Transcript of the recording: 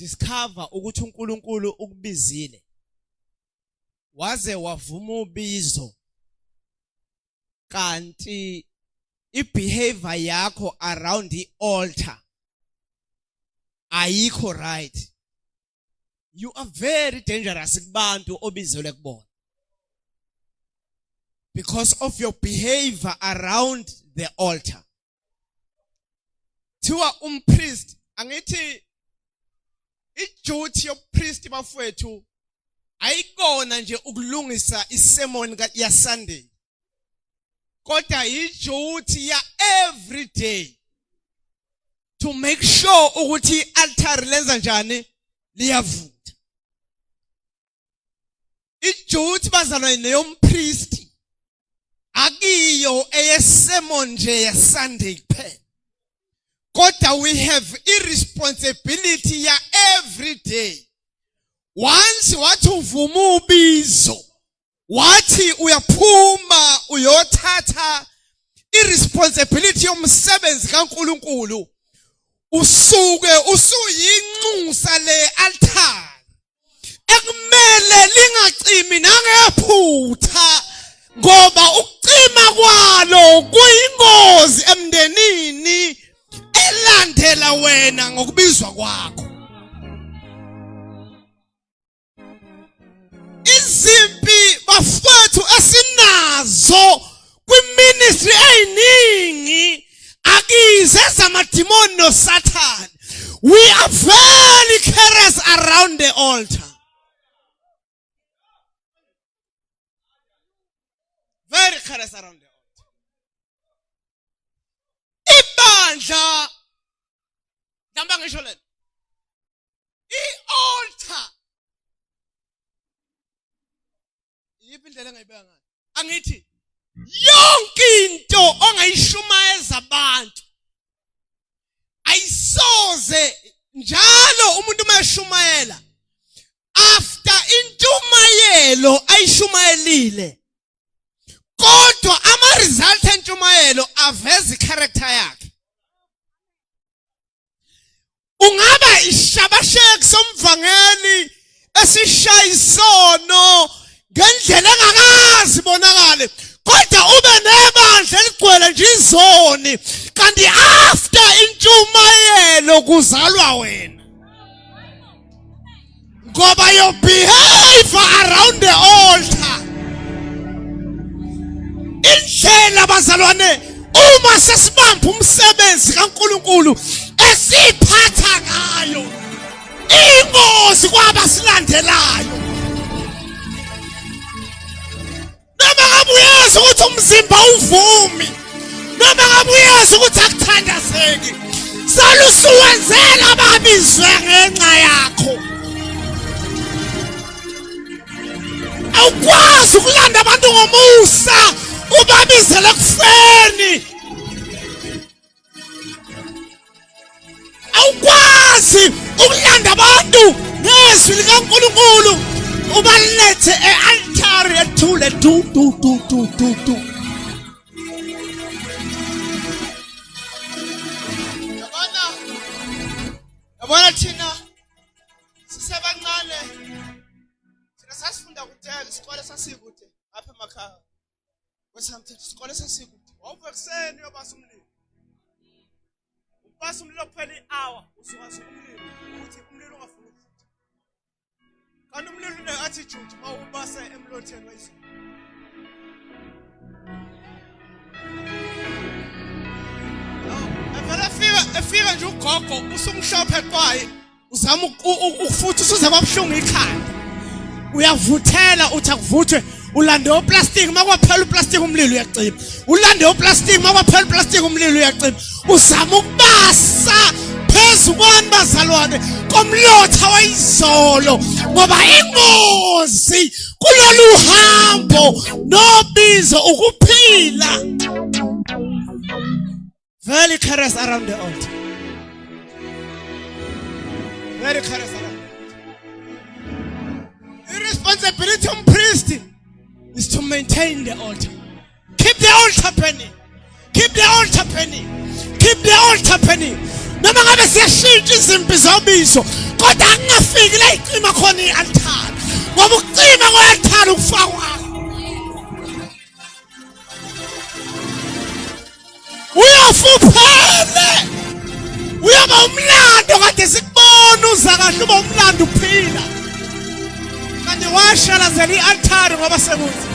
wadiscover ukuthi uNkulunkulu ukubizile waze wavuma ubizo kanti ibehavior yakho around the altar ayikho right, you are very dangerous kubantu obizelwe kubona because of your behavior around the altar. Thiwa umpriest, angithi iduty yobupriest bafowethu ayikona nje ukulungisa isermon ya Sunday, kodwa iduty ya every day to make sure ukuthi ialtar lenza njani, liyavutha. Iduty bazalwane neyompriest akiyo eyesermon nje ya Sunday kuphela, kodwa we have irresponsibility ya every day. Once wathi uvuma ubizo, wathi uyaphuma uyothatha irresponsibility yomsebenzi kaNkuluNkulu, usuke usuyinxusa le altar ekumele lingacimi nangephutha, ngoba ukucima kwalo kuyingozi emndenini elandela wena ngokubizwa kwakho. Izimpi bafowethu esinazo kwiministry eyiningi akize zamadimoni noSathane. We are very careless around the altar, very careless around the altar. Ibandla mhlawumbe ngisho lento i-altar, iyiphi indlela engayibeka ngayo? Angithi yonke into ongayishumayeza abantu ayisoze njalo umuntu uma eshumayela after intshumayelo ayishumayelile, kodwa ama result entshumayelo aveza icharacter yakhe. Ungaba ishabasheki somvangeli esishaya isono ngendlela engakazi bonakale, kodwa ube nebandla eligcwele nje izoni, kanti after intshumayelo kuzalwa wena, ngoba your behavior around the altar, indlela bazalwane uma sesibamba umsebenzi kaNkuluNkulu esiphatha ngayo, ingozi kwabasilandelayo. Noma ngabe uyazi ukuthi umzimba uvumi, noma ngabe uyazi ukuthi akuthandazeki, salusuwenzela ababizwe ngenxa yakho. Awukwazi ukulanda abantu ngomusa ubabizele ekufeni. Awukwazi ukulanda abantu ngezwi likaNkulunkulu ubalethe e-altare ethule du du du du du du. Yabona, yabona thina sisebancane, thina sasifunda kude, isikole sasikude apha emakhaya kwesamthetho, isikole sasikude. Wawuvuka ekuseni uyobasa umlilo, ubasa umlilo kuphela i-hour, usukazuka umlilo ukuthi umlilo ungafuni ukuvutha, kanti umlilo une-attitude uma ubase emlotheni wezulu. Evele efika efika nje ugogo usumhlophe kwayi, uzama ukufutha, usuze kwabuhlungu ikhanda, uyavuthela uthi akuvuthwe, ulande uplastic, makwaphela uplastic umlilo uyacima, ulande uplastic, makwaphela uplastic umlilo uyacima. Uzama ukubasa phezu kwani bazalwane komlotha wayizolo, ngoba ingozi kulolu hambo nobizo ukuphila. Very careless around the altar, very careless around the altar. Irresponsibility of priest is to maintain the altar, keep the altar burning, keep the altar burning, keep the altar burning. Noma ngabe siyashintsha izimpi zobizo, kodwa akungafiki la icima khona i-altare, ngoba ukucima kwe-altare ukufakwa. Uyofa uphele, uyoba umlando kade sikubona uza kahle, uba umlando uphila, kanti washalazela i-altare ngoba sekunzima.